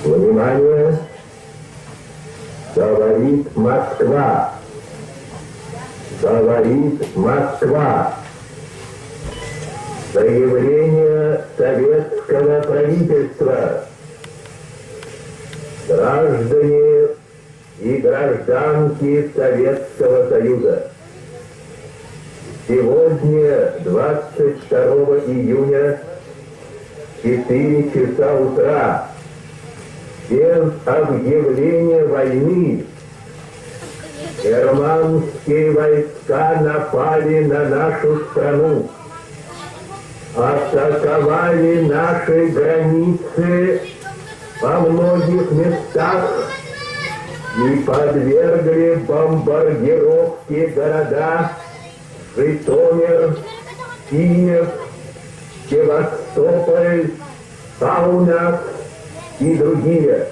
Внимание! Говорит Москва! Говорит Москва! Заявление советского правительства. Граждане и гражданки Советского Союза. Сегодня, 22 июня, 4 часа утра, без объявления войны, германские войска напали на нашу страну, атаковали наши границы во многих местах и подвергли бомбардировке города Житомир, Киев, Севастополь, Каунас и другие.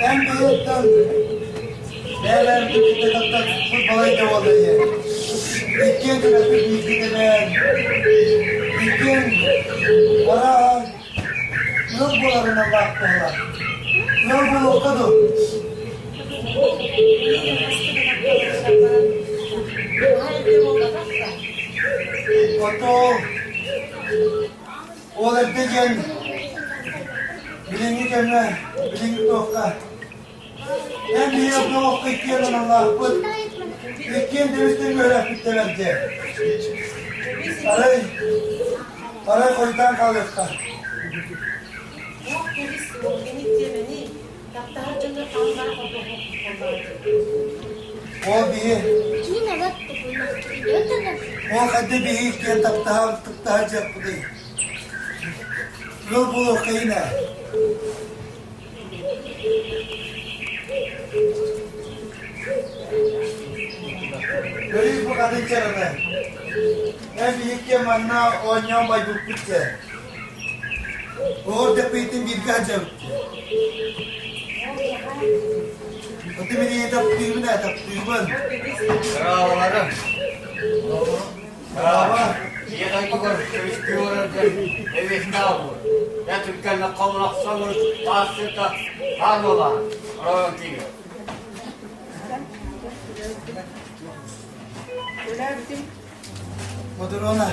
Эн быһыттан бэйэлэрин кытта балайда буолла диэн. Иккиэн төрөппүт бииргэ тэбээн, иккиэн араан ыал буоларынан баахтаһалар. Ыал буолуохха дуу? Отоо Ол эрдэ диэн билиҥҥи кэмҥэ, билиҥҥи туохха эн биһиги олоххо иккиэн аналлаахпыт, иккиэн дэмистэн үөрэхпиттэрэр диэн. Арай, арай хойутаан хаалыахха. Туох кэбис кини тиэмэни таптаһар дьоннор хааллара Ол биһи Ол хайда биһи иккиэн таптаһар таптаһар дьиэхпитий? Ыал буолуоххайын ээ. Көрүүй бу хатын чараны. Эн биһикки манна оонньоон байбыппыт дьэ. Оҕо тэппиитин бииргэ сылдьабыт дьэ. Ити мин таптыыбын ээ, таптыыбын. Браво! Браво! Ийэ дойдугар көмүскүү олорор эбиэстээх буол. Я түргэнник хомунахсан таассыта хаан буолаа. Оройон тиийэ. Мотурона.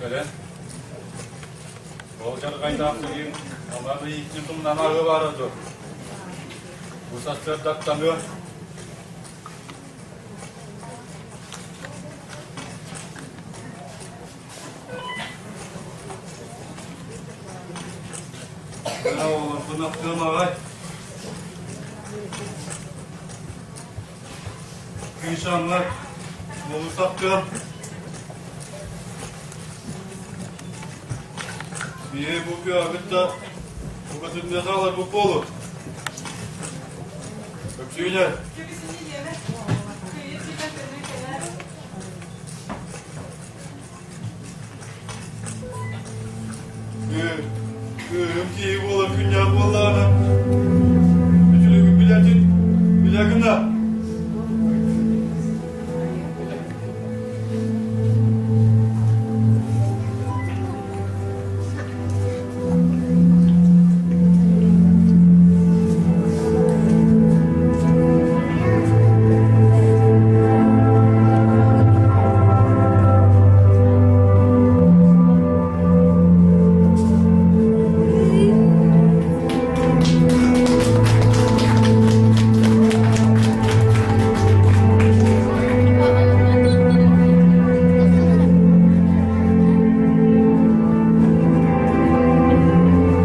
Кэлэн Ол дьарҕайдаах сирин аман ииттин тумнан аһыы баара дуо? Бу сарсыардаттаныа. Оҕолорбун ахтыам аҕай. Кыыс аҥар олус ахтыам. Биһи бу кыаҕыт да букатынныа хаалар бу буолур. Өксүүнэ. Кыыһым киһи буолар күннээх буоллаҕына, үтүлүгүн билэтин, билэ гына.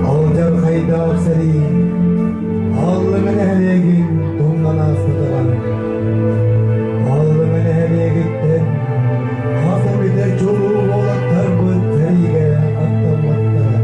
Алдьархайдаах сэрии Аллыҥа нэһилиэгин тумнан ааспытаҕа. Аллыҥа нэһилиэгиттэн хас эмитэ чулуу уолаттарбыт сэриигэ аттаммыттара.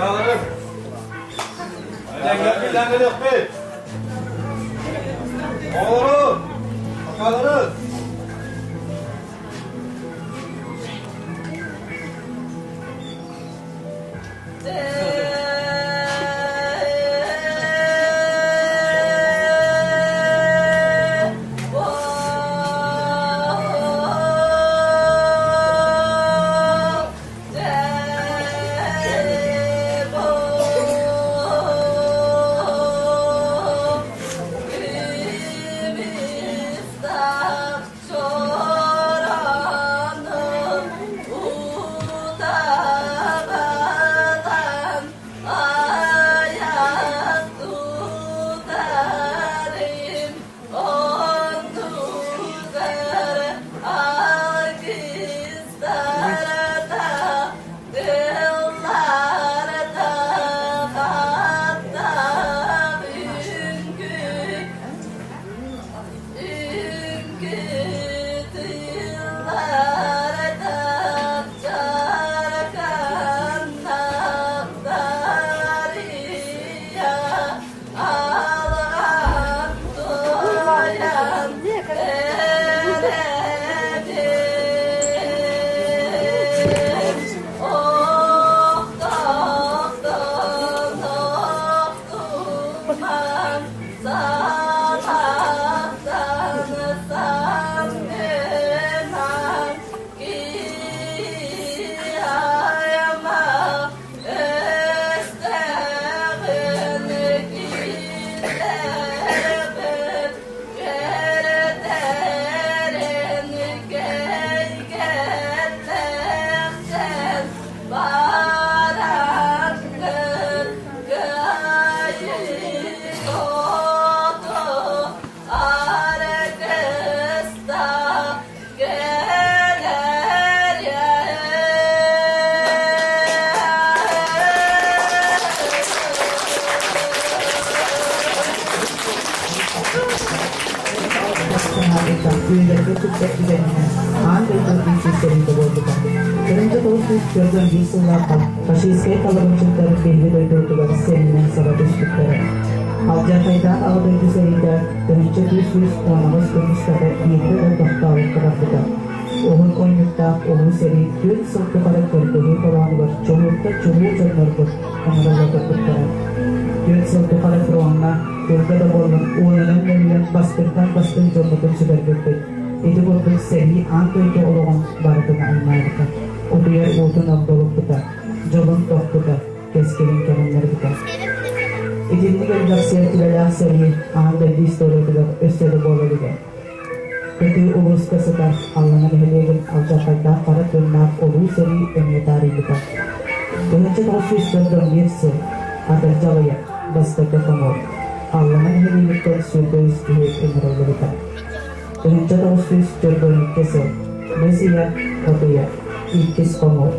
Аҕаларым, билэн кэлиэхпит. Оҕолорум, аҕаларым. Үйэлэргэ сүппэт түгэнинэн аан дойду иккис сэриитэ буолбута. 1941 сыллаахха фашистскай талабырдьыттар биһиги дойдубутугар сэриинэн саба түспүттэрэ. Алдьархайдаах Аҕа дойду сэриитэ 1418 күн устата биирдэ да тохтообокко барбыта. Уһун унньуктаах улуу сэрии түөрт сыл тухары кыргыһыы толоонугар чулуурта чулуу дьоннорбут ыҥырылла турбуттара. Түөрт сыл тухары фроҥҥа, тылга да буоллар, уонунан мөлүйүөн бастыҥтан бастыҥ дьоммутун сүтэрбиппит. Ити курдук сэрии аан дойду олоҕун барытын аймаабыта, утуйар уутун ордолуппута, дьолун тохпута, кэскилин кэҕиннэрбитэ. Итинник элбэх сиэртибэлээх сэрии аан дойду историятыгар өссө да буола илигэ. Кытыы улууска сытар Аллана нэһилиэгин алдьархайдаах хара тыыннаах улуу сэрии эмиэ таарыйбыта. 1941 сыл атырдьах ыйа бастакы хомуур Аллана нэһилиэгиттэн 103 киһи ыҥырыллыбыта. 1942 сыл бэс ыйа от ыйа иккис хомуур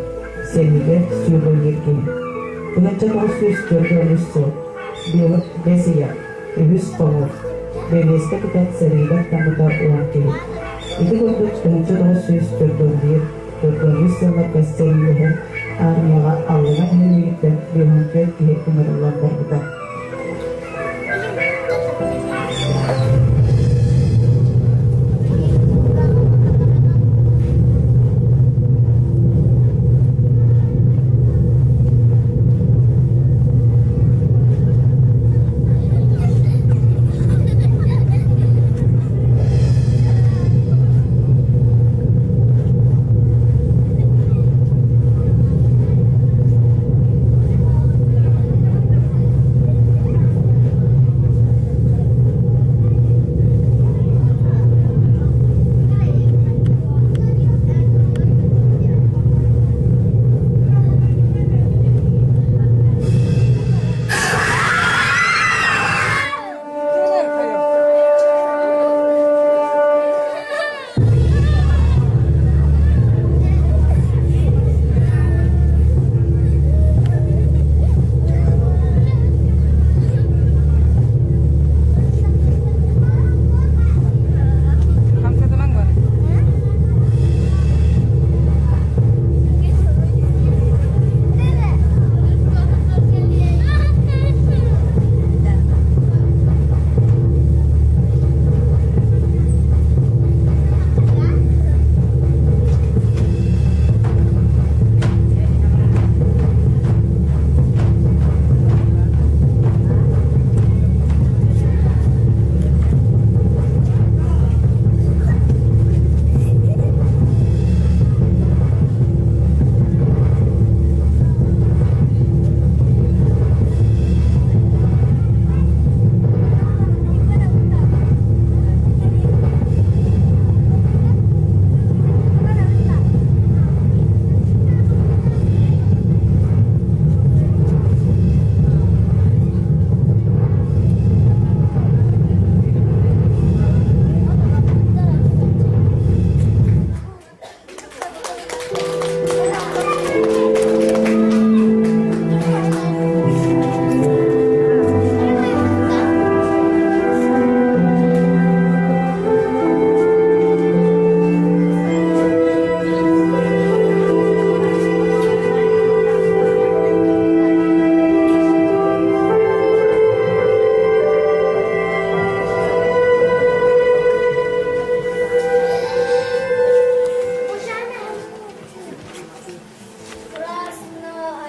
сэриигэ 101 киһи. 1943 сыл бэс ыйа үһүс хомуур Бэбиэскэ тутан сэриигэ аттаммыта уон киһи. Ити курдук 1941 43 сылларга сэриилэһэр армияҕа Аллана нэһилиэгиттэн 54 киһи ыҥырыллан барбыта.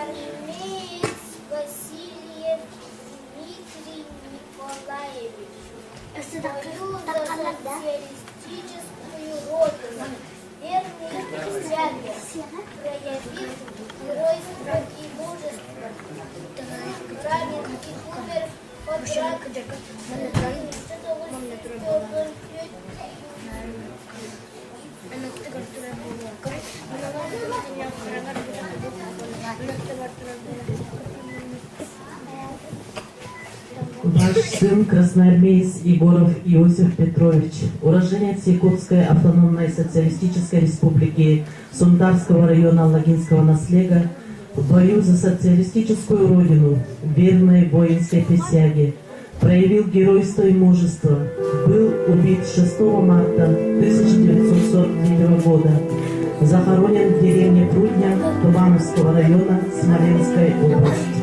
Красноармеец Васильев Дмитрий Николаевич. Бою за социалистическую родину, верный присяге, проявив геройство и мужество. Ранен и умер от рака Ваш сын красноармеец Егоров Иосиф Петрович, уроженец Якутской автономной социалистической республики Сунтарского района Лагинского наслега, в бою за социалистическую родину, верной воинской присяге, Проявил геройство и мужество. Был убит 6 марта 1943 года. Захоронен в деревне Прудня Тумановского района Смоленской области.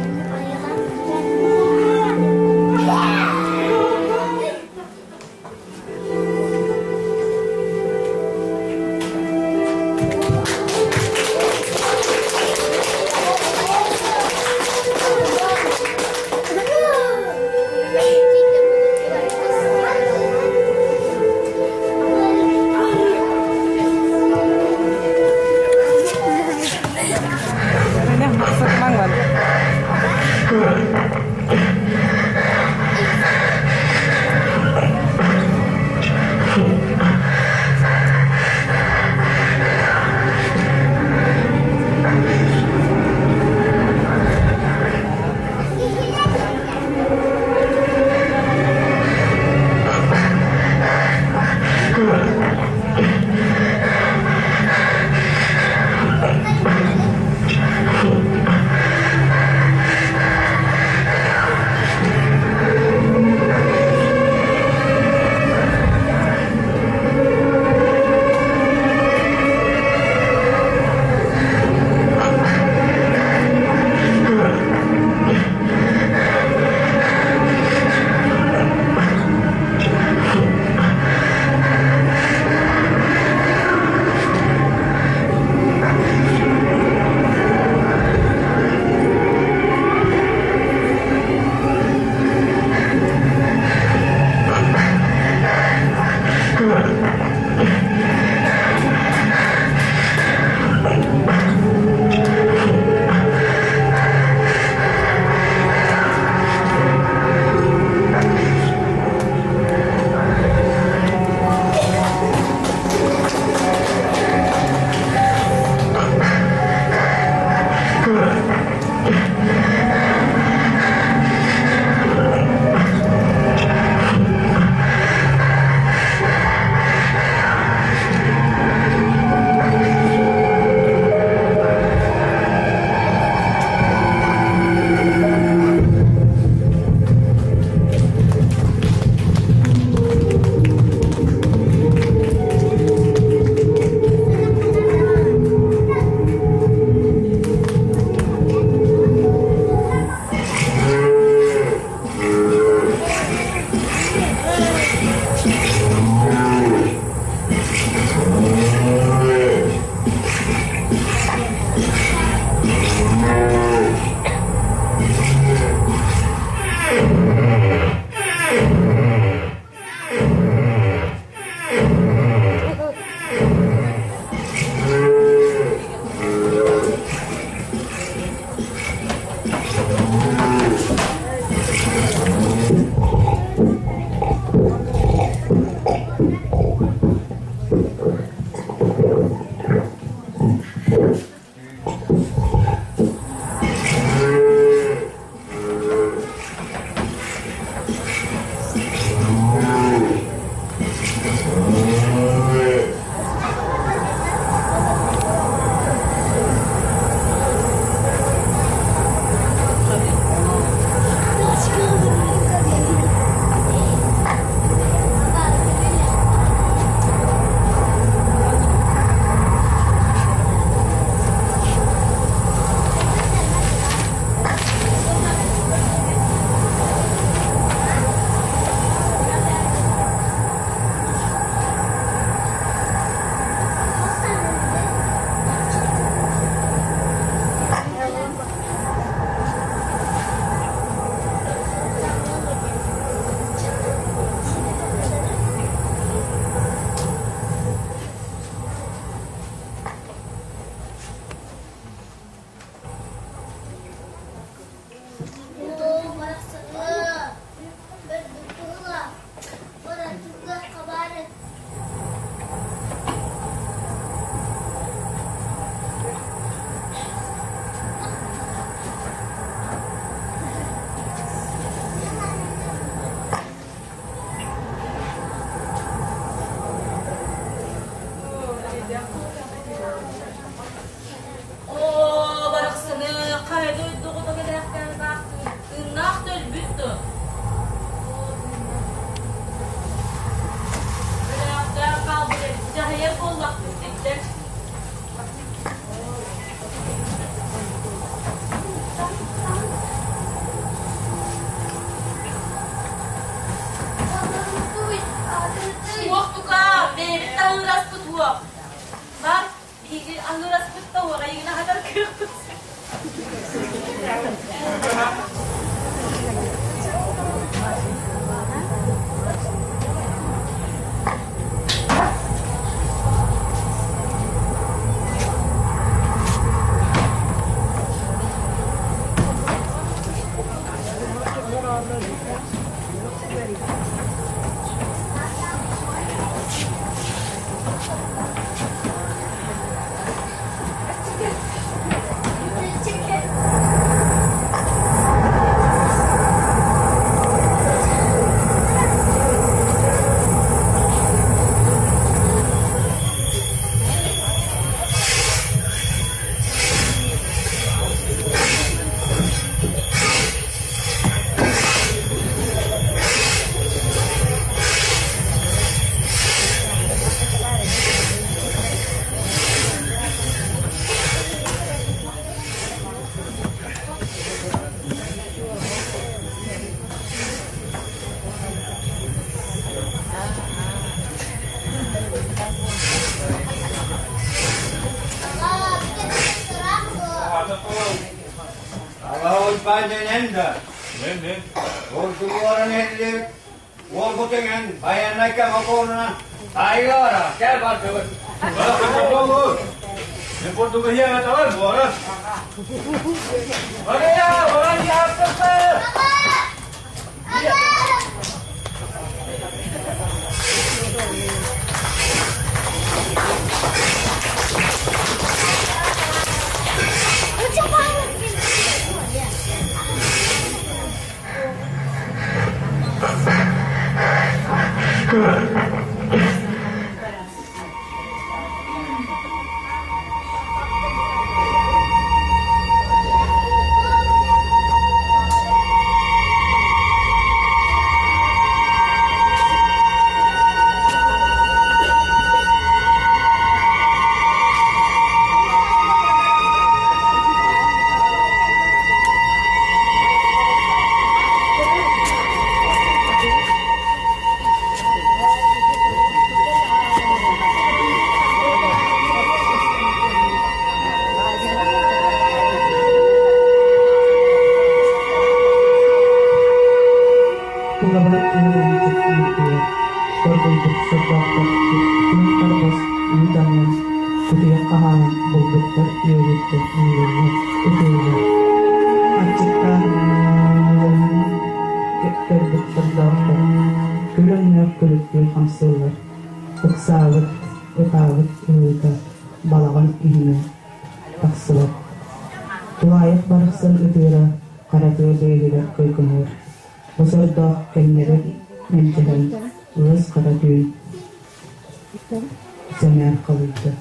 буоллахпыт дииллэр. Суох тукаам, бэйэбит да аһыыраспыт уох. Бар, биһиги аһыыраспыт да уох, эйигин аһатар кыахпыт. Алла дэнэн да. Ордугуоран эллик, уолбутуҥан байанай кэмакуонунан тайгара кэл бардыбыт. Не бурдугу хиэҥэ тавар буора. Мария, Мария, Тулабар киһи күүрдүө, Доргуйбут сордоохтор күн харбас үүт анньан, кутуйах хаһаанан булбуттар үөрүүттэн үөрэллэр, ытыыллар. Аччыктаан көрбүт сордоохтор күл өҥнөөх күлүктүү хамсыыллар, ыксаабыт, ытаабыт ыһыыта балаҕан иһинэн тахсыбат. Тулаайах барахсан ытыыра хара тыа быыһыгар кыыкыныыр. Бу сордоох кэмнэрэ мэлдьэһэн ыас хара түүн сэмээр халыйда.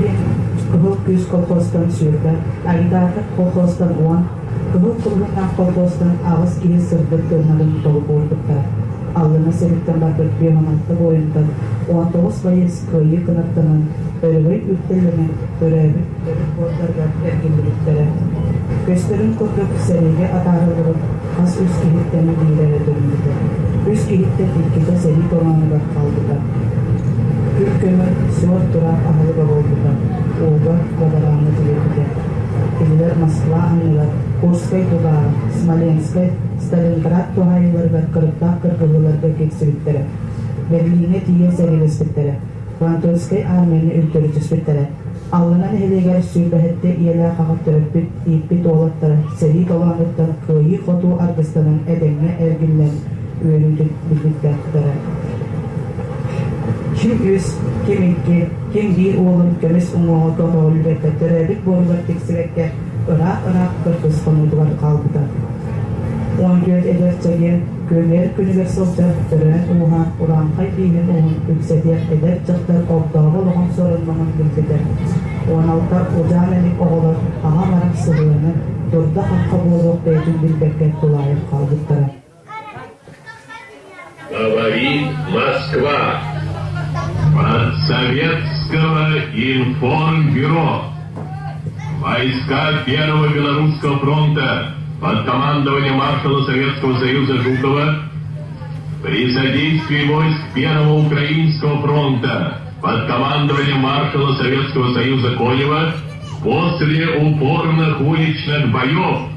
иһин Кыһыл күүс колхозтан 20, Агитатор колхозтан 10, Кыһыл кулуһуннаах колхозтан аҕыс киһи сырдык тыыннарын толук уурбуттара. Аллыҥа сириттэн барбыт 56 буойунтан 19 байыас кыайыы кынаттанан, өрөгөй үктэллэнэн төрөөбүт төрүт буордарыгар эргиллибиттэрэ. Көстөрүн курдук, сэриигэ атаарыллыбыт хас үс киһиттэн биирэ эрэ төннүбүтэ. Үс киһиттэн иккитэ сэрии толоонугар хаалбыта. Күл көмөр, суор-тураах аһылыга буолбута, ууга, бадарааҥҥа тириэрбитэ. Кинилэр Москва анныгар, Курскай дугааҕа, Смоленскай, Сталинград туһаайыыларыгар кырыктаах кыргыһыыларга киирсибиттэрэ. Берлиҥҥэ тиийэ сэриилэспиттэрэ. Французскай армияны үлтүрүтүспүттэрэ. Аллана нэһилиэгэр сүүрбэһэттэ ийэлээх аҕа төрөппүт, ииппит уолаттара сэрии толоонуттан кыайыы-хотуу аргыстанан этэҥҥэ эргиллэн үөрүүтүн билбиттээхтэрэ. Ким үс, ким икки, ким биир уолун көмүс уҥуоҕа көҕөҕүллүбэккэ төрөөбүт буоругар тиксибэккэ ыраах-ыраах кыргыс хонуутугар хаалбыта. 14 эдэр чэгиэн күөмэйэр күнүгэр сылдьар төрөөн-ууһаан урааҥхай бииһин уһун үксэтиэх эдэр дьахтар ордооҕу олоҕун соруннаҕын билбитэ. 16 удьаан эмик оҕолор аҕа-амарах сыһыаны, дурда-хахха буолуох бэйэтин билбэккэ тулаайах хаалбыттара. Говорит Москва. От Советского информбюро. Войска Первого Белорусского фронта под командованием маршала Советского Союза Жукова при содействии войск Первого Украинского фронта под командованием маршала Советского Союза Конева после упорных уличных боев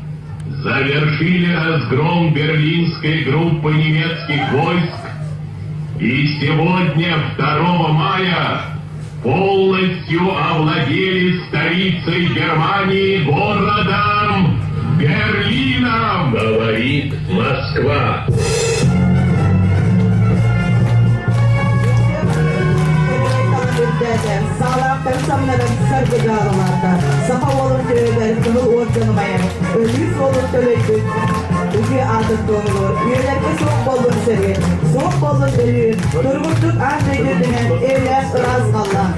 завершили разгром берлинской группы немецких войск и сегодня, 2 мая, полностью овладели столицей Германии городом Берлином, говорит Москва. Саалаахтар самнаран саргыдаарылаата. Саха уолун төбөтөр кыһыл уордьан умайар. Өлүү суолун төлөйбүт үтүө аатын туоһулуур. Үйэлэргэ суох буоллун сэрии, суох буоллун өлүү. Тургутук аан дойду үрдүнэн эйэлээх ыраас халлаан.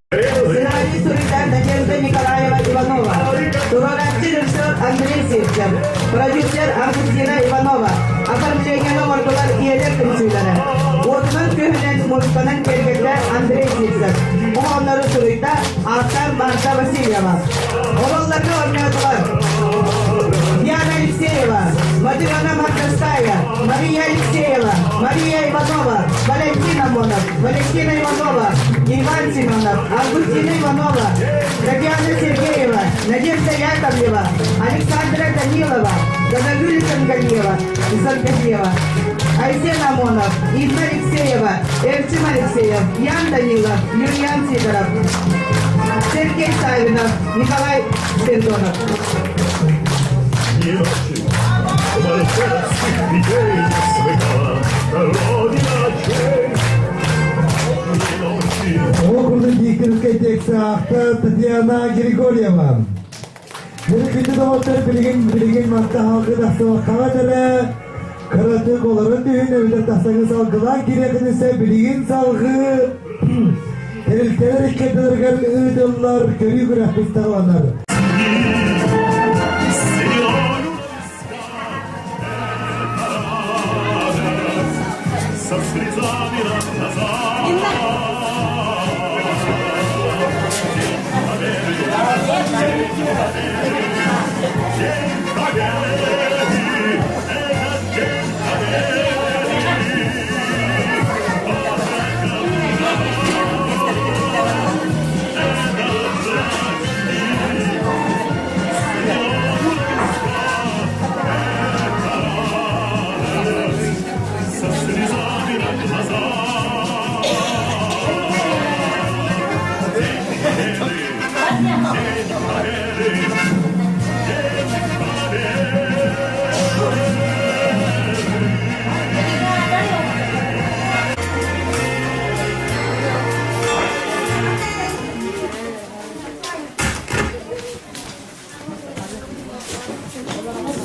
Сценарий суруйда Надежда Николаева Иванова. Туруорааччы режиссер Андрей Сивцев. Продюсер Августина Иванова. Оформлениены оҥордулар ийэлэр түмсүүлэрэ. Уотунан күһүнэн музыканан киэргэтэ Андрей Сивцев. Оһооннору суруйда автор Марта Васильева. Оруолларга оонньоотулар Диана Алексеева, Мадиона Мартастая, Мария Алексеева, Мария Иванова, Валентина Монов, Валентина Иванова, Иван Семенов, Августина Иванова, Татьяна Сергеева, Надежда Яковлева, Александра Данилова, Данагюля Сангалиева, Сангалиева, Айсен Амонов, Инна Алексеева, Эрчим Алексеев, Ян Данилов, Юлиан Сидоров, Сергей Савинов, Николай Спиридонов. Ол курдук Викторскай текст аахта Татьяна Григорьева. Күндү доҕоттор билигин билигин манта халгы тахсыбаккаҕа дэлэ кыратык олорон түһүн эбэтэр тахсаҥы салгылаан кириэхинисэ билигин салгыы тэрилтэлэр иккэрдилэригэр ыытыллар көрүү күрэхпит саҕаланар.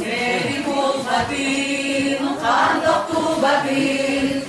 Эри буолбатын, хаан тохтубатын,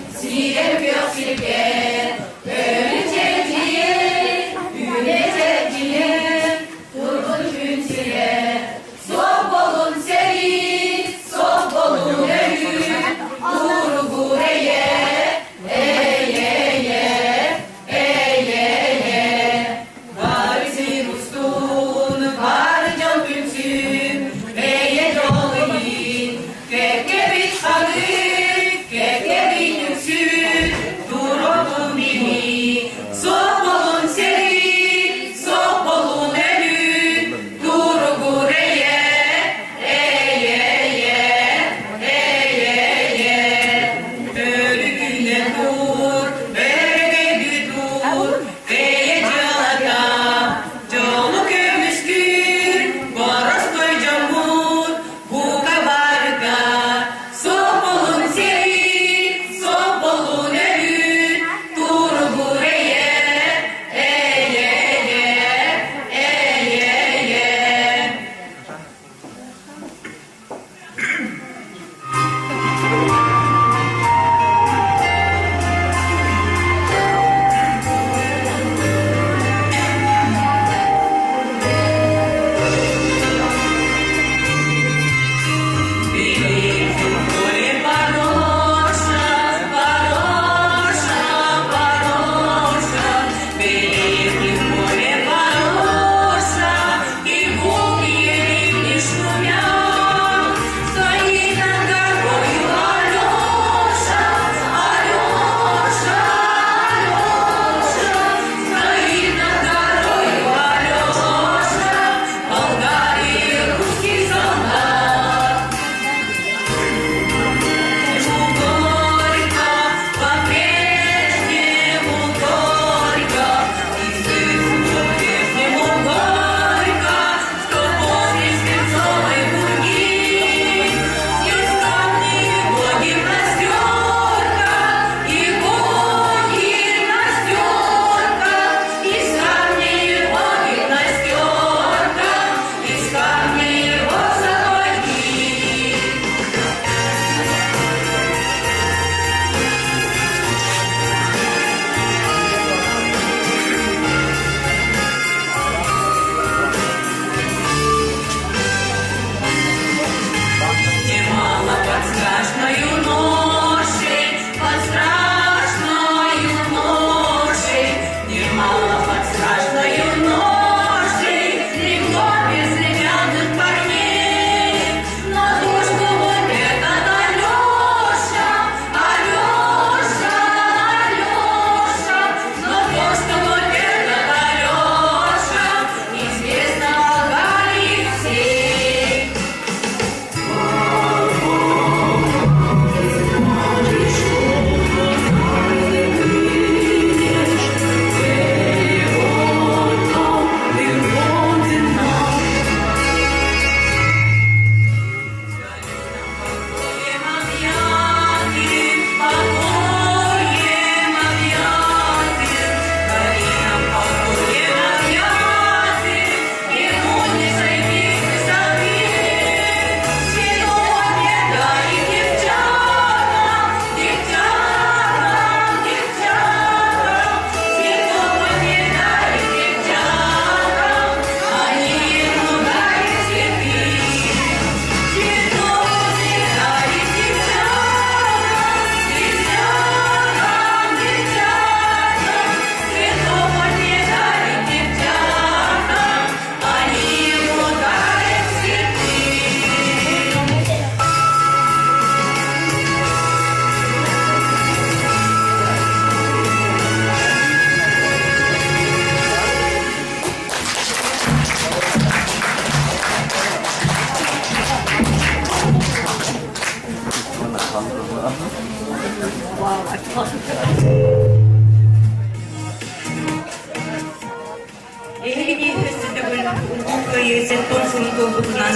Кыайыы сэттон сылын туолбутунан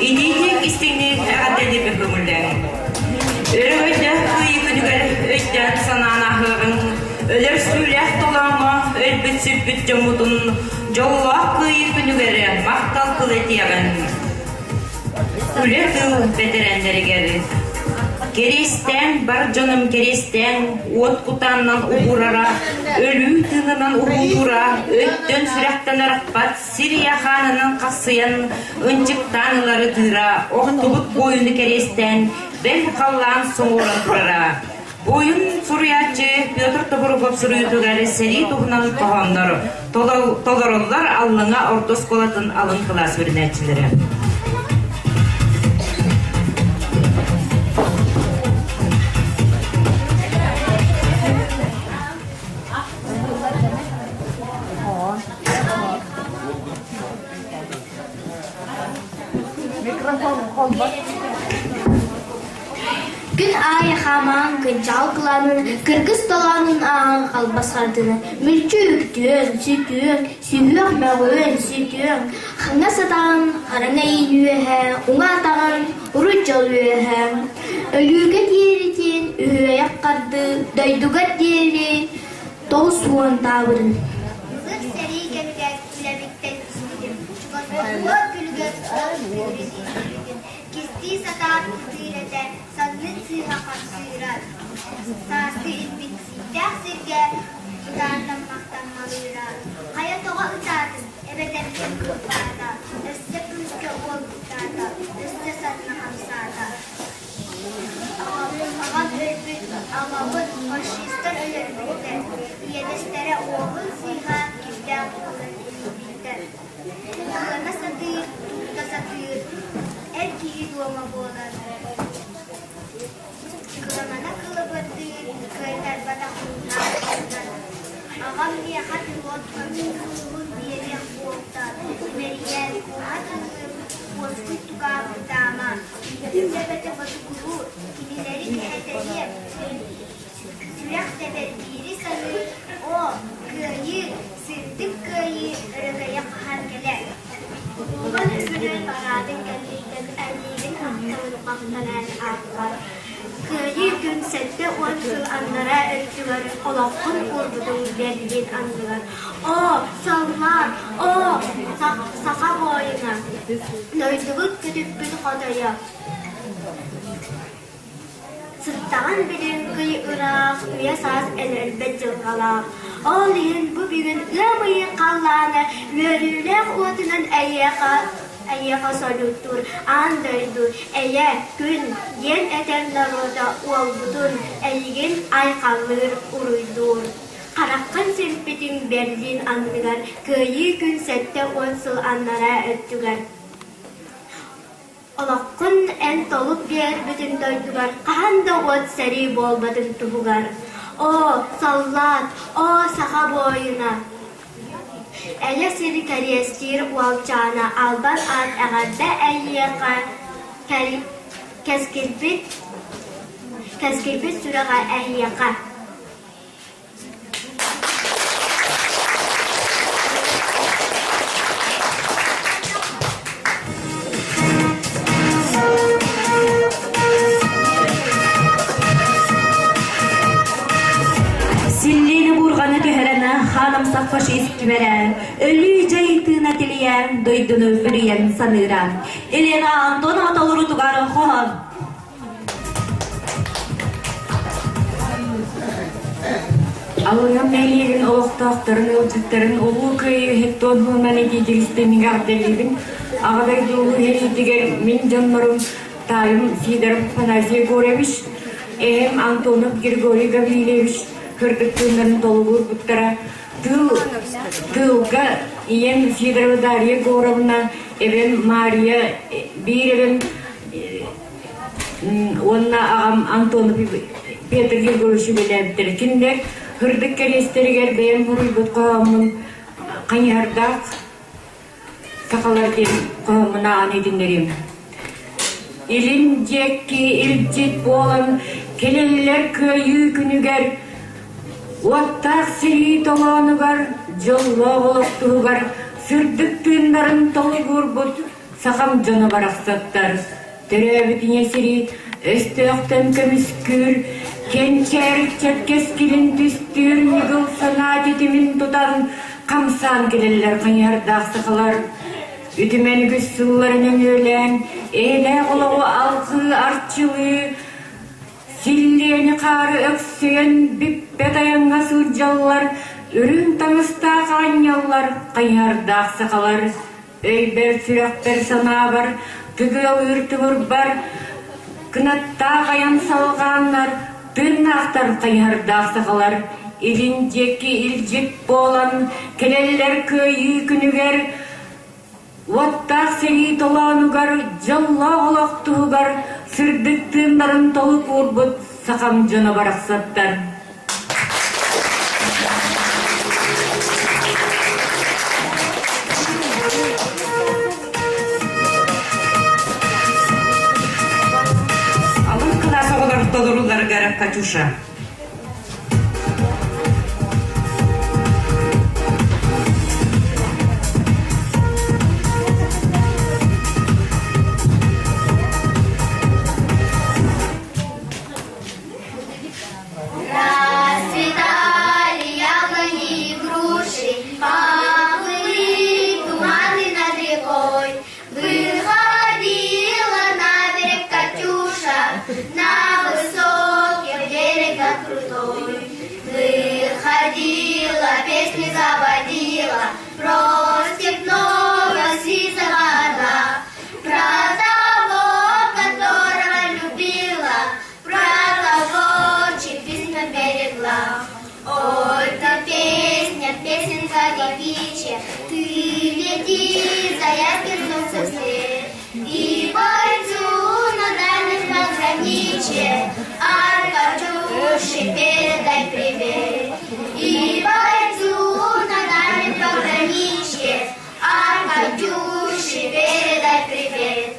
итиитик истиҥник эҕэрдэлииргэ көҥүллээҥ. Өрөгөйдөөх Кыайыы күнүгэр өйдөөн санаан аһыаҕыҥ, өлөр сүүлээх толооҥҥо өлбүт сүппүт дьоммутун дьоллоох Кыайыы күнүгэр махтал тыл этиэҕиҥ. Үлэ тыыл бэтэрээннэригэр Кэриэстээн бар дьонум кэриэстээн уот кутааннан уһуурара, өлүү тыынынан уһуутуура, өттөн сүрэхтэн арахпат сир ийэ хаанынан хахсыйан ынчыктаан ылары тыыра, охтубут буойуну кэриэстээн бэл халлаан соҥуоран турара. Буойун суруйааччы Петр Тобуругов суруйуутугар сэрии туһунан хоһооннор толороллор Аллыҥа орто оскуолатын алын кылаас үөрэнээччилэрэ. Микрофон холбот. Күн аайы хаамаан кынчаал кылаанын, кыргыс толоонун ааһан халбас хардыны, мүлчү үктүөн, сүтүөн, сүһүөх мөҕүөн, сүтүөн, хаҥас атаҕын хараҥа иин үөһэ, уҥа атаҕын уруй дьол үөһэ. Өлүүгэ диэритин үһүөйэх хардыы, дойдугар диэри 90 таабырын. Былыр сэрии кэмигэр үлэбиттэн түспүтүм, чугас күлүгэр тутан Кистии сатаан ытыыр этэ, саннын сыыһа хамсыыра. Сааскы илбит сииктээх сиргэ ытаан-таммахтаммалыыра. Хайа тоҕо ытаатын, эбэтэр ким кырбаата, өссө күүскэ уолбуттаата, өссө санна хамсаата. Аҕам өлбүт, аҕабын фашистар өлөрбүттэр, иэдэстэрэ уоһун сыыһа кирдээх буолан илийбиттэр. Кылана сатыыр, тутта сатыыр, эр киһи дуома буолар. Кыламана кылабырдыыр, кыайтарбатах муннаах Аҕам миэхэ пилот көмүс биэриэх буолта, имэрийэн кууһа тыынным, уоскуй тукаабытаама, эбэтэ ботугуруур, кинилэри кэһэтэриэм, Сүрэх тэбэр биири саныыр, оо, кыайыы, сырдык кыайыы өрөгөйө хаһан кэлэр? Улахан үбүлүөй параадын кэнниттэн эйиигин ахтабын махтанан ааппар. Кыайыы күн 70 сыл аннараа өттүгэр олоххун уурбутуҥ Берлин анныгар. Оо, саллаат, оо, саха буойуна, дойдубут көтүппүт хотойо. Сыттаҕын билин кый ыраах, үйэ-саас өлөрбөт дьылҕалаах. Ол иһин бу бүгүн ыам ыйын халлаана үөрүүлээх уотунан эйиэхэ эйиэхэ солууттуур аан дойду, эйэ, күн диэн этэр норуота уолбутун, эйигин айхаллыыр, уруйдуур. Хараххын симпитиҥ Берлин анныгар Кыайыы күн 70 сыл аннараа өттүгэр Олоххун эн толук биэрбитин дойдугар хаһан да уот сэрии буолбатын туһугар. Оо, саллаат, оо, саха буойуна! Эйэ сири кэриэстиир уолчаана албан аат эҕэрдэ эйиэхэ кэскилбит, кэскилбит сүрэҕэ эһиэхэ. Силлиини буурҕаны түһэрэн хаанымсах фашист кимэрэ, өлүү дьай тыына тилийэн, дойдуну бүрүйэн саныыра. Елена Антонова толорутугар хоһоон. Аллыҥам нэһилиэгин олохтоохторун, ыалдьыттарын Улуу Кыайыы иһиттон туһунан этиитигистэннигэ эҕэрдэлиибин. Аҕа дойду улуу сэриитигэр мин дьоннорум таайым Сидоров Афанасий Егорович, эһэм Антонов Григорий Гаврильевич кырдык тыыннарын толугурбуттара. Тыыл, тыылга ийэм Сидорова Дарья Егоровна, эбэм Мария, биир эбэм уонна аҕам Антонов Петр Григорьевич үлэлээбиттэрэ. Кинилэр һырдык кэриэстэригэр бэйэм суруйбут хоһооммун хайыһардаах сахалар диэн хоһооммун ааҕан иһитиннэриэм. Илин диэки илдьит буолан кэлэллэр кыайыы күнүгэр уоттаах сэрии толоонугар дьоллоох олох туһугар сырдык тыыннарын толугурбут сахам дьоно барахсаттар. Төрөөбүт ийэ сири өстөөхтөн көмүскүүр, кэнчээри кэскилин түстүүр ньыгыл санаа титимин тутан хамсаан кэлэллэр хайыһардаах сахалар. Үтүмэн үгүс сыллары нөҥүөлээн, эйэлээх олоҕу алҕыы арчылыы, силлиэни хаары өксөйөн бүппэт айаҥҥа сылдьаллар, үрүҥ таҥастаах аанньаллар, хайыһардаах сахалар. Өйбөр, сүрэхпэр, санаабар, тыгыалыыр тымырбар, кынаттаах айан салҕааннар, тыыннаахтар хайыһардаах сахалар, илин диэки илдьит буолан, кэлэллэр кыайыы күнүгэр, уоттаах сэрии толоонугар, дьоллоох олох туһугар сырдык тыыннарын толук уурбут сахам дьоно барахсаттар. Алын кылаас оҕолор толорулларыгар Катюша. Расцветали яблони и груши, поплыли туманы над рекой. Выходила на берег Катюша, на высокий берег крутой. Выходила, песни заводила про степного сизого орла, про того, которого любила, про того, чьи песня берегла. Ой, та песня, песенка девичья, ты веди за ясным солнцем след. И бойцу на дальнем пограничье, а Катюше передай привет. И бойцу на дальнем пограничье, а Катюше передай привет.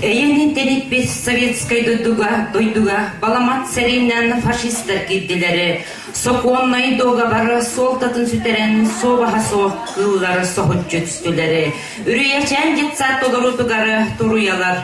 Эйэнин тэниппит советскай дойдуга, дойдуга баламат сэриинэн фашистар киирдилэри, сокуоннай дуогабар суолтатын сүтэрэн суобаһа суох кыыллары соһуччу түстүлэри, Үрүйэчээн детсад толоруутугар туруйалар.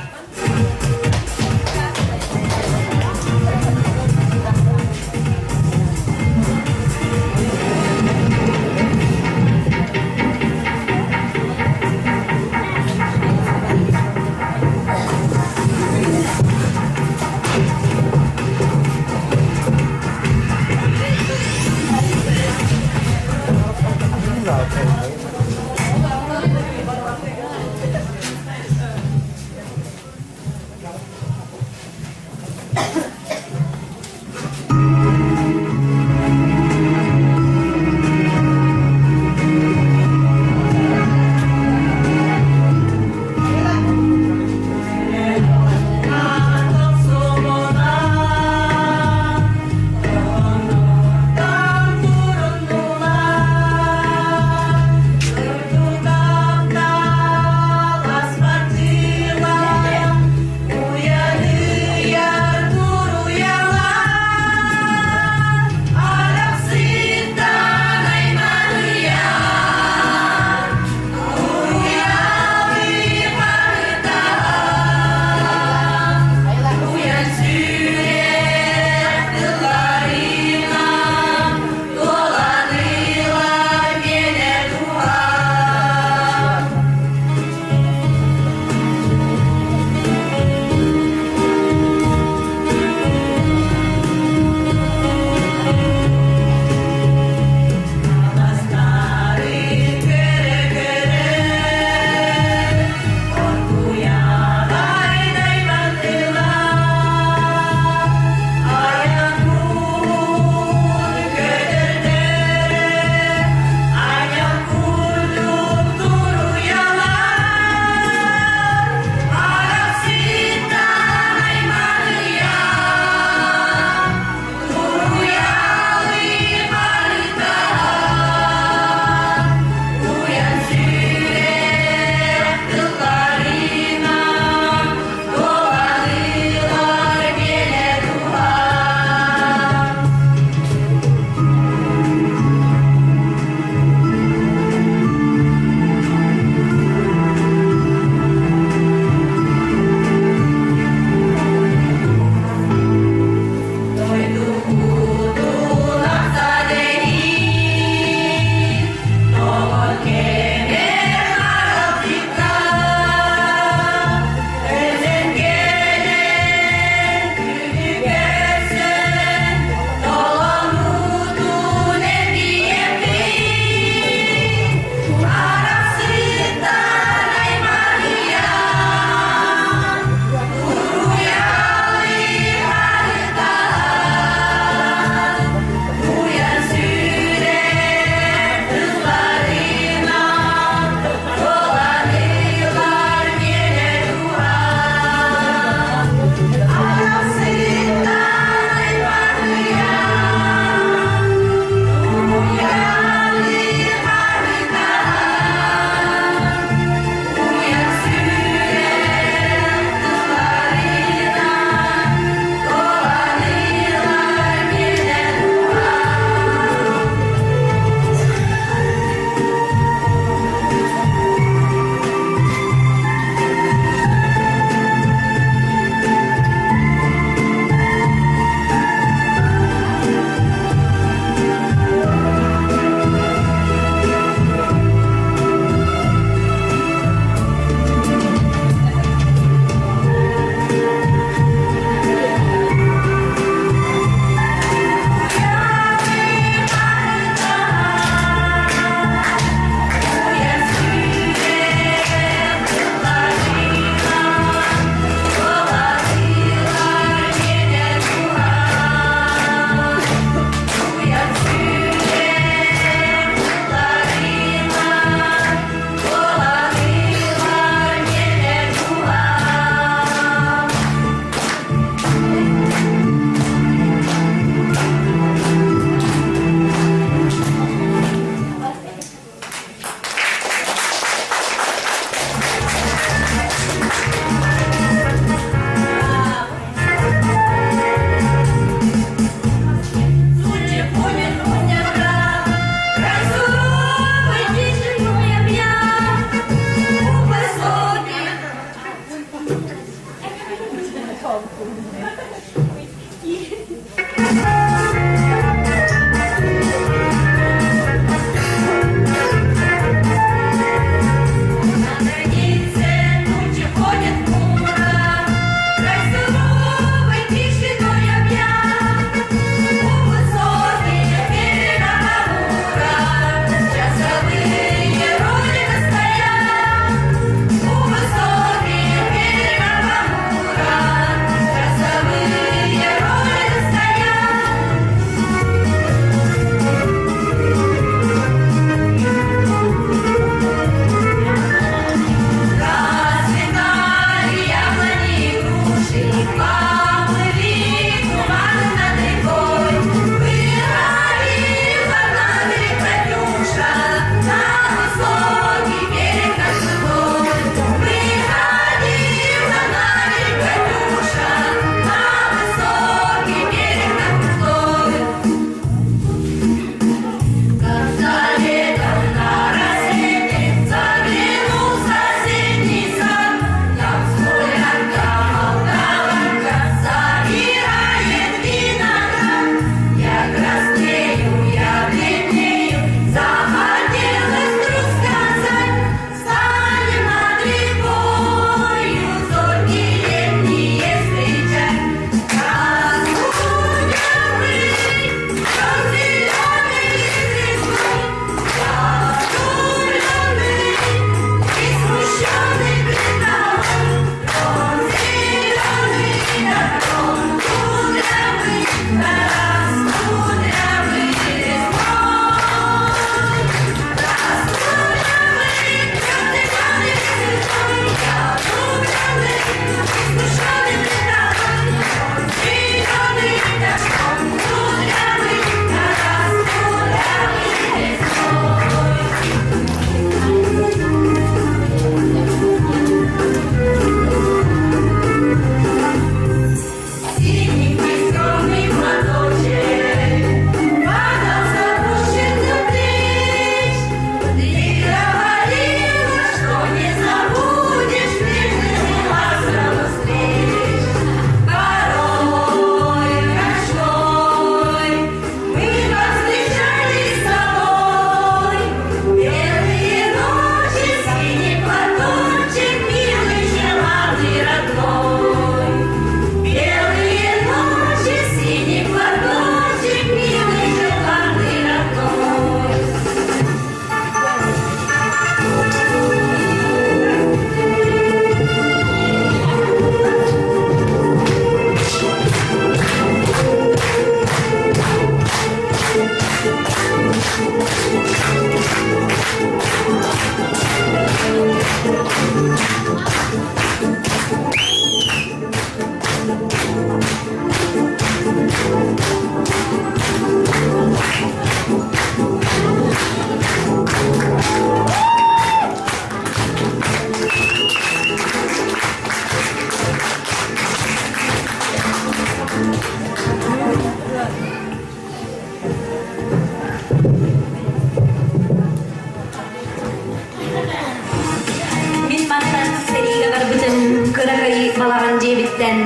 Мин мантан сэриигэ барбытым кыракый балаҕан дьиэбиттэн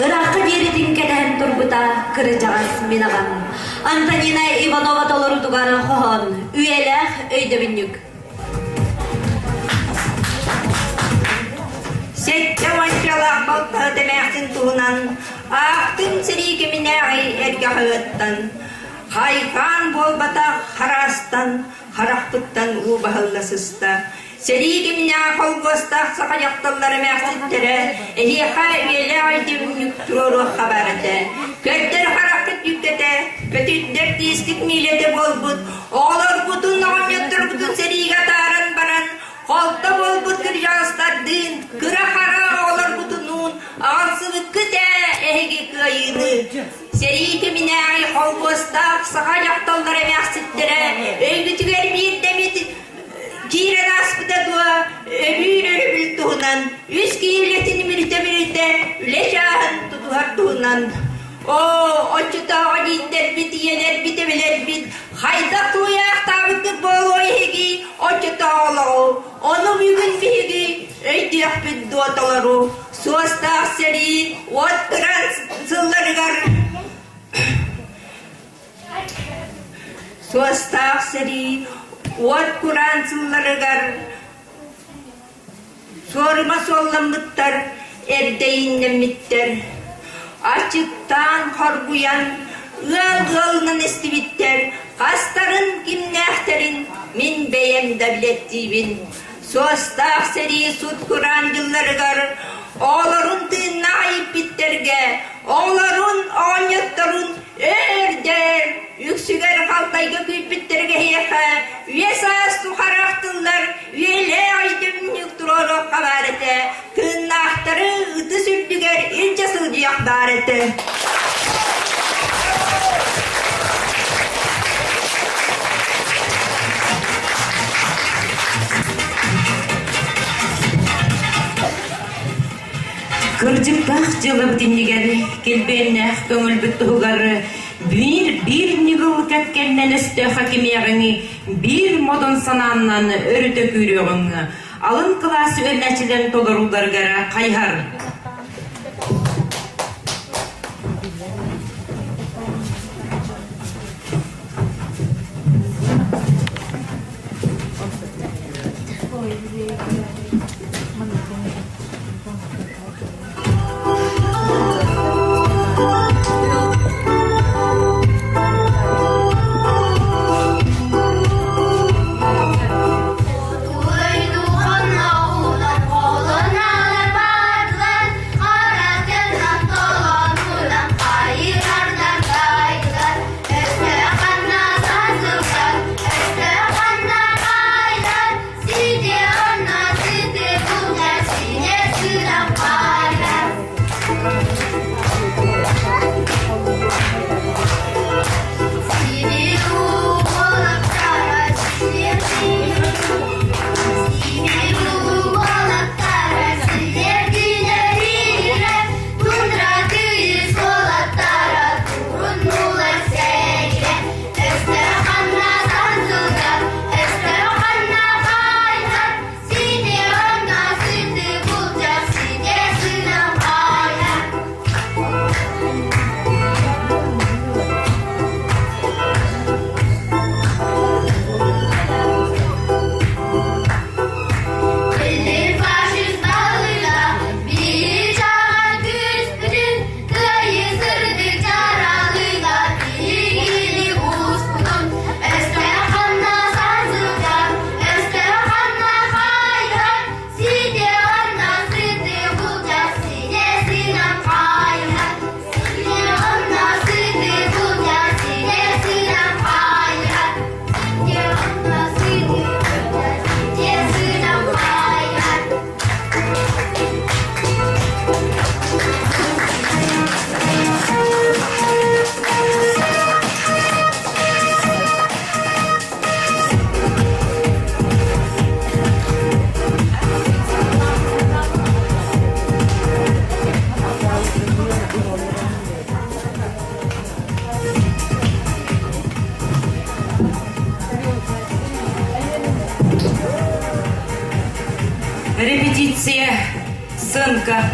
ыраахха диэри тиҥкэлэһэн турбута кырдьаҕас мин аҕам. Антонина Иванова толорутугар хоһоон үйэлээх өйдөбүнньүк. Сэттэ уончалаах балтаһыт эмээхсин туһунан аахтын сэрии кэминээҕи эргэ хаһыаттан хайхаан буолбатах хараастан харахпыттан уу баһылла сыста. Сэрии кэминээҕи холкуостаах саха дьахталлара эмээхситтэрэ эһиэхэ үйэлээх өйдөбүнньүк туруоруохха баар этэ. Көрдөр хараххыт бүккэтэ, көтүрдэр тиискит миилэтэ буолбут, оҕолорбутун, оҕонньотторбутун сэриигэ атааран баран, холто буолбут кырдьаҕастардыын, кыра-хара оҕолорбутунуун аҕалсыбыккыт ээ эһиги кыайыыны. Сэрии кэминээҕи холкуостаах саха дьахталлара эмээхситтэрэ өйгүтүгэр биирдэ эмит киирэн ааспыта дуо, өлүүр өрөбүл туһунан, үс киһи үлэтин мүрүтэ-мүрүтэ үлэ чааһын тутуһар туһунан. Оо, оччотооҕу диирдэрбит, ийэлэрбит, эбэлэрбит хайдах тулуйаахтаабыккыт буолуой эһиги оччотооҕу олоҕу? Ону бүгүн биһиги өйдүөхпүт дуо толору? Суостаах сэрии уот кыран сылларыгар Суостаах сэрии уот кураан сылларыгар суорума суолламмыттар, эрдэ ииннэммиттэр. Аччыктаан, хоргуйан, ыал ыалынан эстибиттэр, хастарын кимнээхтэрин мин бэйэм да билэттиибин. Суостаах сэрии сут-кураан дьылларыгар оҕолорун тыыннаах ииппиттэргэ, оҕолорун, оҕонньотторун Өр-дөр, үксүгэр халтайга күүппүттэргэ эһиэхэ үйэ-саас тухары ахтыллар үйэлээх өйдөбүнньүк туруоруохха баар этэ, тыыннаахтары ытыс үрдүгэр илдьэ сылдьыах баар этэ. Кырдьыктаах дьыалабыт иннигэр килбиэннээх көҥүлбүт туһугар биир биир ньыгыл кэккэннэн өстөөх кимиэҕиҥ биир модун санааннан өрүтэ күүрүөҕүҥ алын кылаас үөрэнээччилэрин толорууларыгар хайыһар. Хоту дойду хонноҕунан холоналар бардылар. Реконструкция, сценка.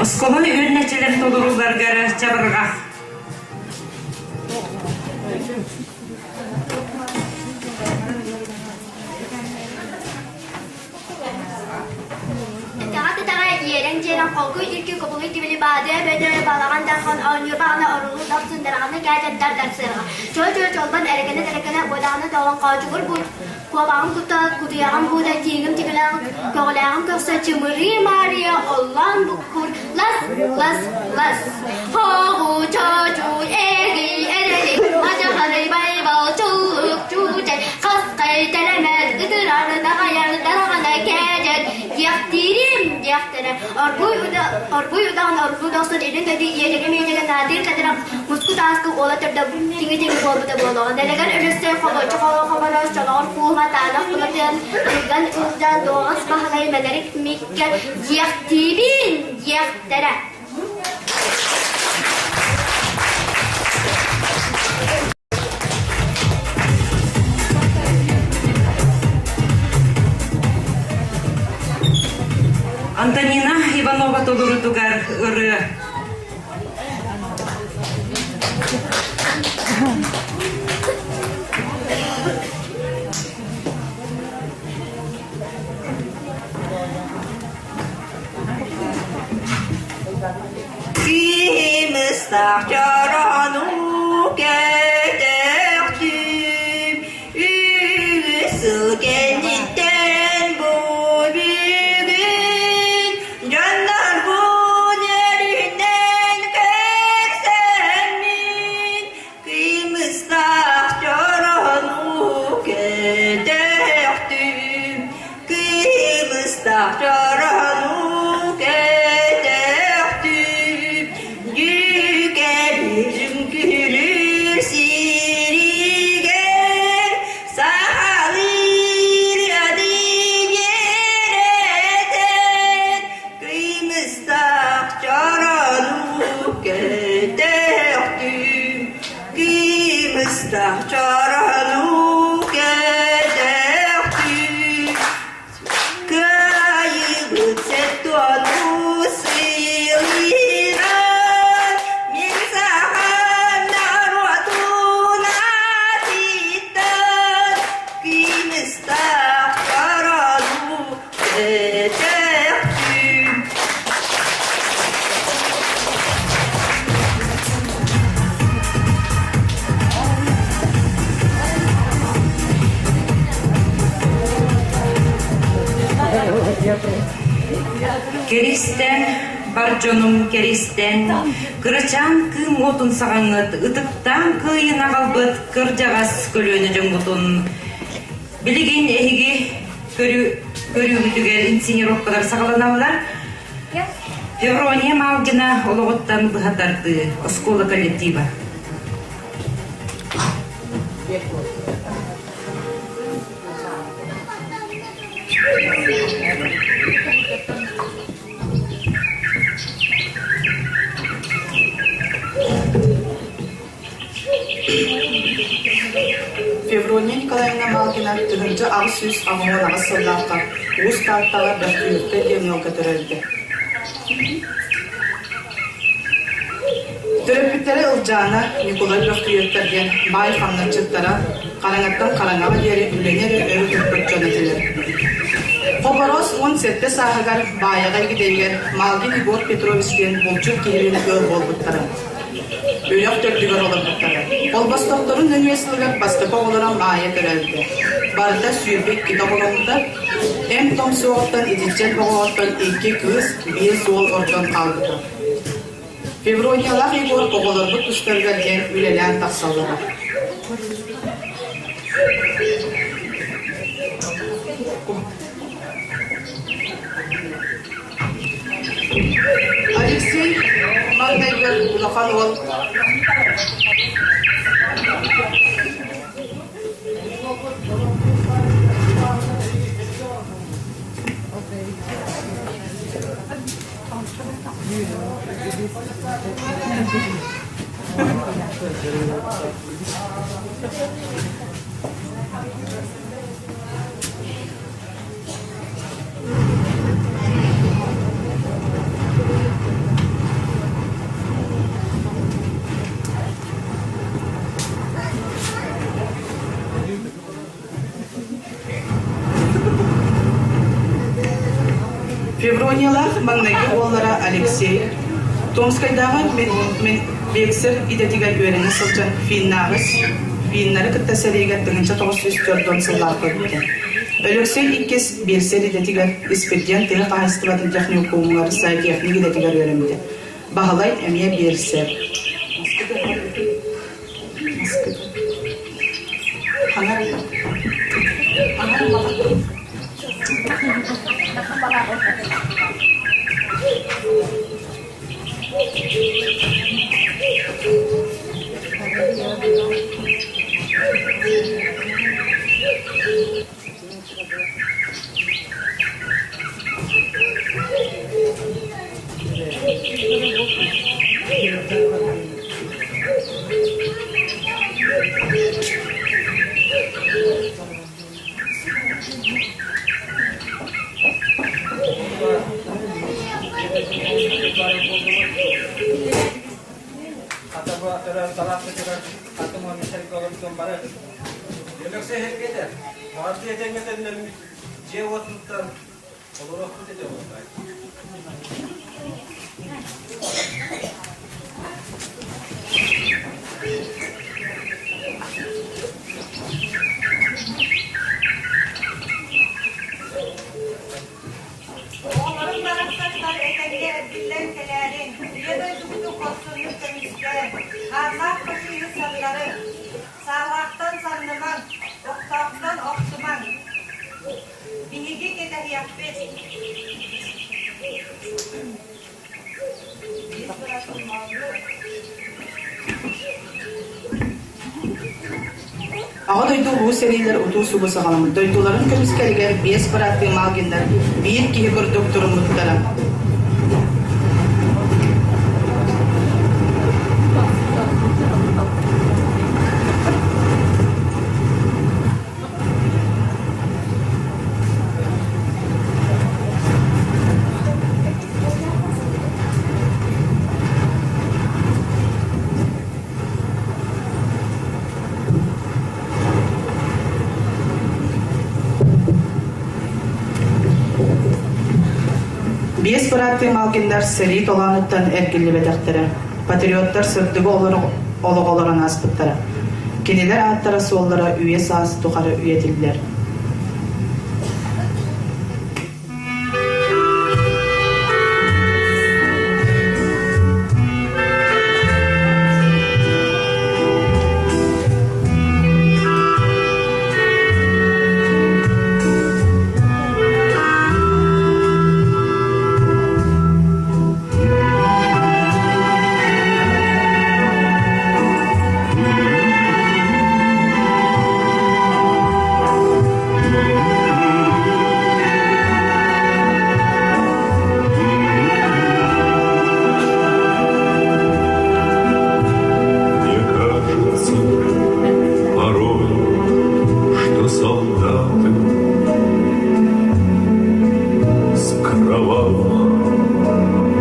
Оскуола үөрэнээччилэр толорууларыгар чабырҕах. Тэтэҕэ-тэтэҕэ иэрэн-дьиэрэн холкуй илки кубулуй тибили баадыа бөдө балаҕан дархан оонньуур баҕана орулуу дохсун дараҕаны кээчэн дар сыарҕа чоо-чоо чолбон эрэкэнэ-тэрэкэнэ буодаҕына тоҕон хоочугур буут куобаҕым кутта кутуйаҕым буута тииҥим тигилээх көҕүлээҕим көхсө чымырыы маарыйа оллоон буккур лас лас лас хоҕу чоочу эгий эрэли мадьахарый байбал чуллук чуучай хасхай тэлэмэт ытырар даҕайар дараҕана кээдьэр диэхтиирим диэхтэрэ оргуй оргуй удаҕан оргу дохсун илин дойду иэдэгэ миэдэгэ наадыыр кэтэрэх муску тааскы уола төрдө тиҥи-тиҥи буолбута буолуоҕа дэлэгэр өлөссөй хобоччу хобо-хоболоос чолоҕор кууһа таанах тулатыан ырган ылдьаан дуоҕас баһылай мэлэрик миккэ диэхтиибин диэхтэрэ. Антонина Иванова толорутугар ырыа. Кимыстах чорону кэтэхтим, үгүс сыл кэнниттэн бу бүгүн дьоннорбун өрүнэн көрсөммүн, кымыстаах чорону кэтэхтим, кымыстаах чорону кэтэхтим, дьүкэбил. Кымыстаах чорону кэтэхтүү Кыайыыбыт сеттуону сыйлыыран Мин сахан норуотун аатыттан Кымыстаах чорону кэтэхтүү Кэристэн, бар дьонум кэристэн, кырачаан кыым уотун саҕаҥҥыт ытыктаан кыайын аҕалбыт кырдьаҕас көлүөнэ дьоҥҥутун Билигин эһиги көрүүгүтүгэр инсценировкалар саҕаланаллар. Феврония Малгина олоҕуттан быһа тардыы оскуола коллектива. Феврония Николаевна Малгина 1888 сыллаахха Уус Тааттаҕа Бөхтүөртэ диэн ыалга төрөөбүтэ. Төрөппүттэрэ Ылдьаана, Ньукулай Бөхтүөртэр диэн баай хамначчыттара хараҥаттан хараҥаҕа диэри үлэни эрэ өрө туппут дьон этилэр. Хобороос 17 сааһыгар Баайаҕа игидэйигэр Малгин Егор Петрович диэн булчут киһилиин ыал буолбуттара. Үрэх төрдүгэр олорбуттара. Холбостохторун нөҥүө сылыгар бастакы оҕолоро Маайа төрөөбүтэ. Барыта 22 оҕоломмута. Эм-том суоҕуттан итиччэн оҕоҕуттан икки кыыс, биир суол ордон хаалбыта. Феврониялаах Егор оҕолорбут тустарыгар диэн үлэлээн тахсаллара. Алексей маҥнайгы улахан уол Феврониялаах маҥнайгы уоллара Алексей Томскайдааҕы медсер идэтигэр үөрэнэ сылдьан финнааҕы финнары кытта сэриигэ 1904 сыллаах көрбүтэ. Өлөксөй иккис биэлсэр идэтигэр Испирдиэн тыа хаһаайыстыбатын техникумугар зоотехник идэтигэр үөрэммитэ. Баһылай эмиэ биэлсэр. Оҕолорум барахсаттар этэҥҥэ эргиллэн кэлээриҥ, Ийэ дойдубутун хорсуннук көмүскээн, хааннаах хасыыһы самнарыҥ, саалаахтан самнымаҥ, охтоохтон охтумаҥ. Биһиги кэтэһиэхпит. Аҕа дойду улуу сэриилэр утуу-субу саҕаламмыт дойдуларын көмүскэлигэр биэс бырааттыы Малгиннар биир киһи курдук туруммуттара. Биэс бырааттыы Малкиннар сэрии толоонуттан эргиллибэтэхтэрэ, патриоттар сырдыгы олох олорон ааспыттара. Кинилэр ааттара-суоллара үйэ-саас тухары үйэтиллэр. Мне кажется порой, что солдаты с кровавых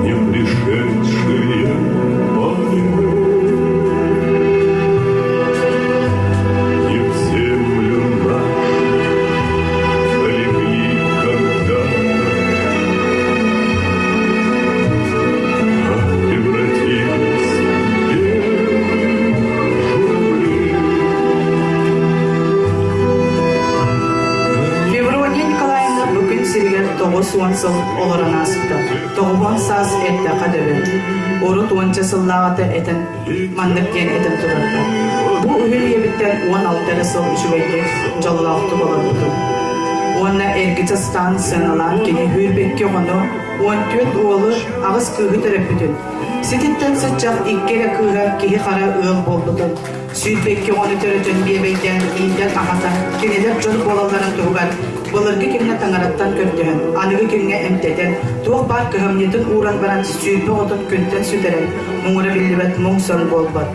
не пришедшие полей не в землю нашу залегли когда-то, а превратились в белых журавлей. Феврония Николаевна бу күн сиригэр 90 сыл олорон ааспыта. Тоҕуһуон саас эттэххэ дөбөҥ. Урут уонча сыллааҕыта этэн маннык диэн этэн турарда. Бу үһүн ийэбиттэн 16 эрэ сыл үчүгэйдик, дьоллоохтук олорбутум. Уонна эргиччи астаан сыаналаан кини сүүрбэкки оҕону, 14 уолу, аҕыс кыыһы төрөппүтүн, сититтэн сыччах икки эрэ кыыһа киһи-хара ыал буолбутун, сүүрбэкки оҕону төрөтөн биэбэйдээн иитэн аҕатан, кинилэр дьон буолалларын туһугар былыргы кэмҥэ таҥараттан көрдөһөн, аныгы кэмҥэ эмтэтэн, туох баар кыһамньытын ууран баран 20 оҕотун күнтэн сүтэрэн, муҥура биллибэт муҥ-сон буолбат.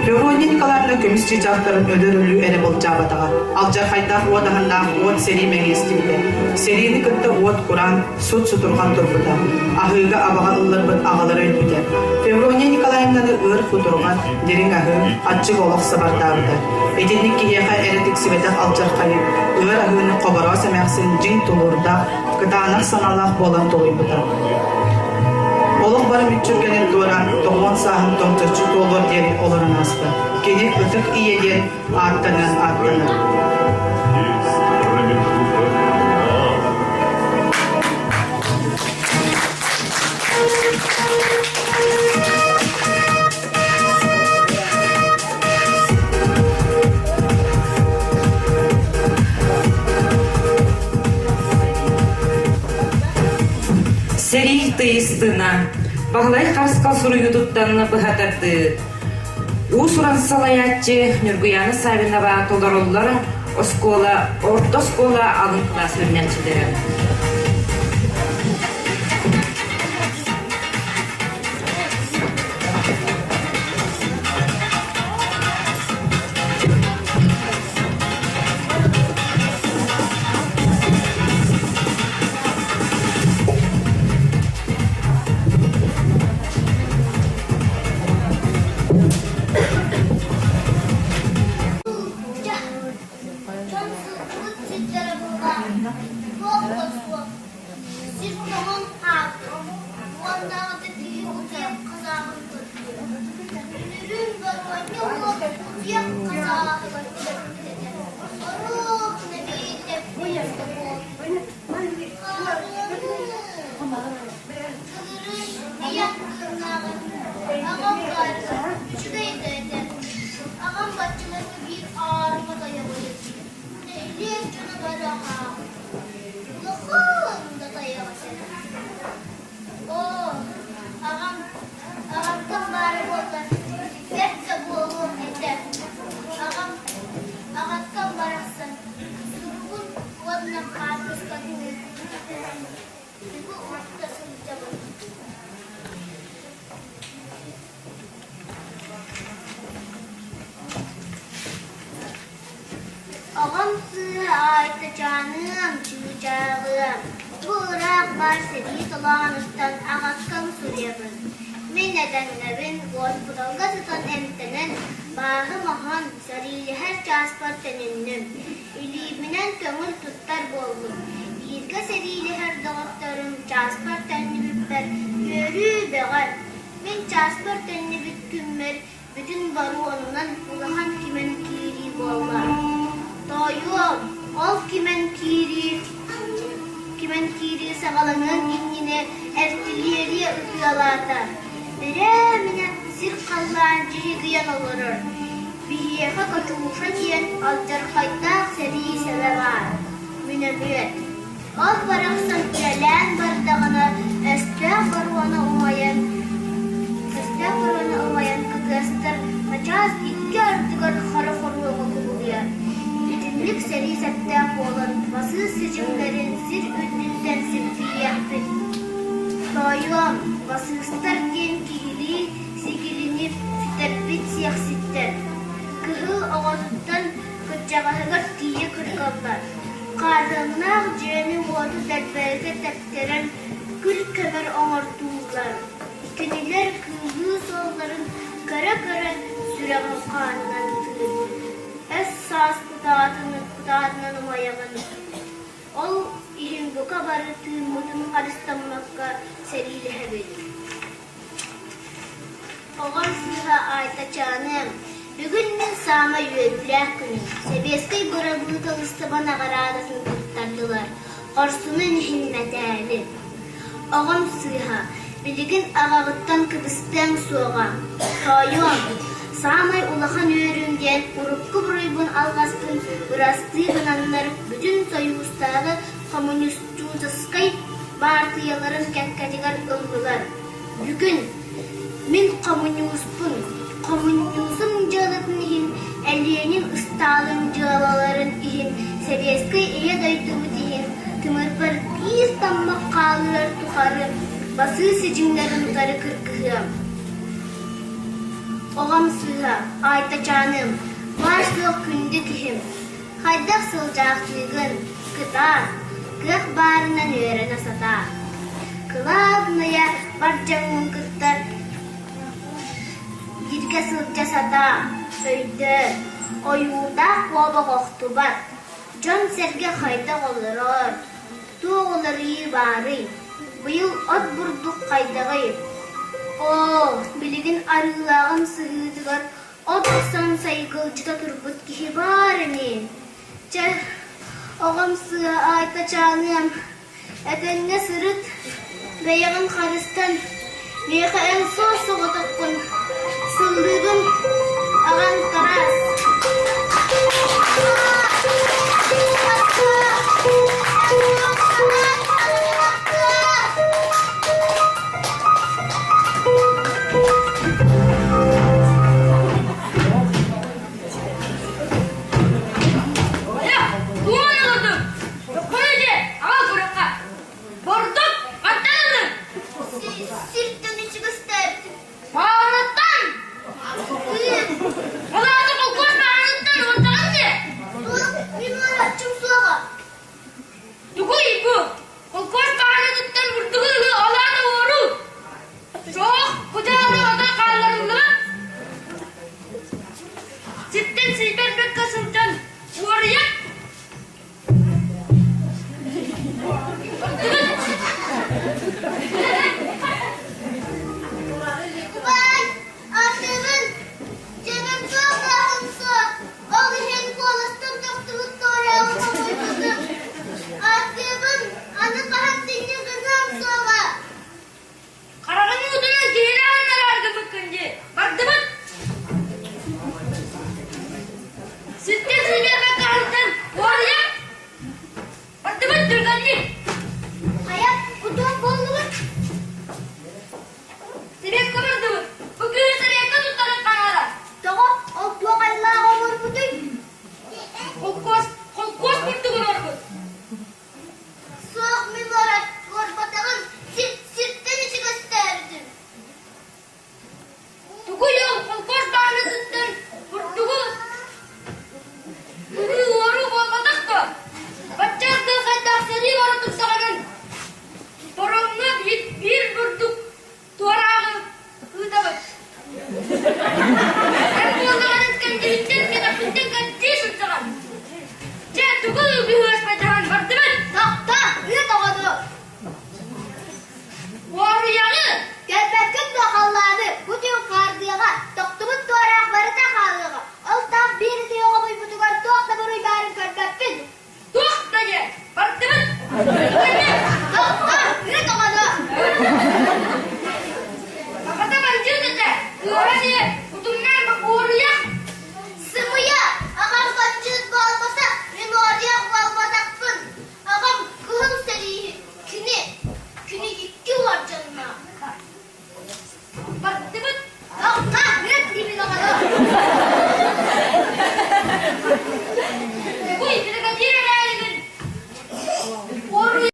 Феврония Николаевна көмүс чыычаахтарын өлөр өлүү эрэ былдьаабатаҕа. Алдьархайдаах уот аһыннаах уот сэрии мэҥиэстибитэ. Сэриини кытта уот кураан, сут-сутурҕан турбута. Аһыыга абаҕа ылларбыт аҕалара өлбүтэ. Феврония Николаевнаны ыар кутурҕан, дириҥ аһыы, аччык олох сабардаабыта. Итинник киһиэхэ эрэ тиксибэтэх алдьархайы, ыар аһыыны Хобороос эмээхсин дьиҥ тулуурдаах, кытаанах санаалаах буолан тулуйбута. Олох бары мүччүргэнин туораан, тоҕуон сааһын томточчу туолуор диэри олорон ааста. Кини ытык ийэ диэн ааттаныан ааттанар. Сэрии тыйыстына Баһылай Харысхал суруйуутуттан быһа тардыы. Уус-уран салайааччы Ньургуйаана Саввинова толороллор оскуола орто оскуола алын кылаас үөрэнээччилэрэ. Дьон сылгыбыт сирдэрэ буоллар, туох да суох Сир тоҥон хаалбыт, уоннааҕыта киһи утуйах хасааһын көрдө. Үнүрүүн Боруонньа уол утуйах хасааһыгар түбэспит этэ. Оруобуна биирдэ күүскэ буолбут. Былырыын ийэм кыыннааҕар аҕам баарыгар үчүгэй да этэ. Аҕам баччаларга биир аарыма тайаҕы өлөрбүтэ. Нэһилиэк дьоно бары аһаабыт. Улахан да тайах этэ. Оо, аҕам, аҕаттан баара буоллар, бэрт да буолуох этэ. Аҕам, аҕаттан барахсан суругун уонна хаартыскатын ыыппытын бу укта сылдьабын. Оҕом сыыһа Айтачааныам, чыычааҕыам, бу ыраах баар сэрии толоонуттан аҕаккам суруйабын. Мин этэҥҥэбин, уоспуталга сытан эмтэнэн, бааһым оһон, сэриилэһэр чааспар төнүннүм. Илиибинэн көҥүл туттар буоллум. Бииргэ Бииргэ сэриилэһэр доҕотторум чааспар төннүбүппэр үөрүү бөҕө. Мин чааспар төннүбүт күммэр бүтүн боруонунан улахан кимэн киирии буолла. Тоойуом, ол кимэн киирии кимэн киирии саҕаланыан иннинэ эртилиэрийэ ытыалаата. Бэрээ-минэ сир-халлаан дьиһигийэн олорор. Биһиэхэ Катюша диэн алдьархайдаах сэрии сэбэ баар. Мүнөмүөт. Ол барахсан үлэлээн бардаҕына өстөөх боруона умайан өстөөх боруона умайан кытыастар начаас икки ардыгар хара хоруоҕа кубулуйар. Итинник сэрии сэптээх буолан басыыс сидьиҥнэрин сир үрдүттэн сиппийиэхпит. Тоойуом, басыыстар диэн киһилии сигилини сүтэрбит сиэхситтэр. Кыһыл оҕотуттан кырдьаҕаһыгар тиийэ кыргаллар. Хаарыаннаах дьиэни-уоту дэлбэритэ тэптэрэн күл-көмөр оҥортууллар. Кинилэр кыыллыы суолларын көрө-көрө сүрэҕим хаанынан ытыыр. Өс-саас кутаатынан умайаҕын. Ол иһин бука бары тыыммытын харыстаммакка сэриилэһэбит. Оҕом сыыһа Айтачааныам, бүгүн мин саамай үөрүүлээх күнүм. Сэбиэскэй бырабыыталыстыба наҕараадатын туттардылар, хорсунун иһин мэтээли. Оҕом сыыһа, билигин аҕаҕыттан кыбыстыаҥ суоҕа. Тоойуом, саамай улахан үөрүүм диэн урукку буруйбун алҕаспын бырастыы гынаннар бүтүн Сойуустааҕы хомуньустуучаскай баартыйаларын кэккэтигэр ыллылар. Бүгүн мин хомуньууспун, хомуньуусум дьыалатын иһин, Элиэнин Ыстаалын дьыалаларын иһин, Сэбиэскэй Ийэ дойдубут иһин тымырбар биир таммах хааллар тухары басыы сидьиҥнэрин утары кыргыһыам. Оҕом сыыһа, Айтачааным, баар-суох күндү киһим, хайдах сылдьаахтыыгын, кытаат, кыах баарынан үөрэнэ сатаа. Кылаабынайа бар дьоҥҥун кытта бииргэ сылдьа сатаа, өйдөө, ойуурдаах куобах охтубат, дьон-сэргэ хайдах олорор, туох уларыйыы баарый, быйыл от бурдук хайдаҕый? Оо, билигин арыылааҕым сыһыытыгар от охсон сайгылдьыта турбут киһи баар ини. Чэ, оҕом сыа Айтачааныам, этэҥҥэ сырыт, бэйэҕин харыстан, миэхэ эн суос-соҕотоххун, сыллыыбын, аҕаҥ Тараас. Сиртэн ичигэстээбитим. Баарыттан! Ол аата холкуос баарыттан уордаҕын дии? Мин уораччым суоҕа. Тугуй бу? Холкуос баарыттан бурдугу ылыы ол аата уоруу. Суох, бу дьаалы отой хаалларыллыбат. Сиртэн сирбэр.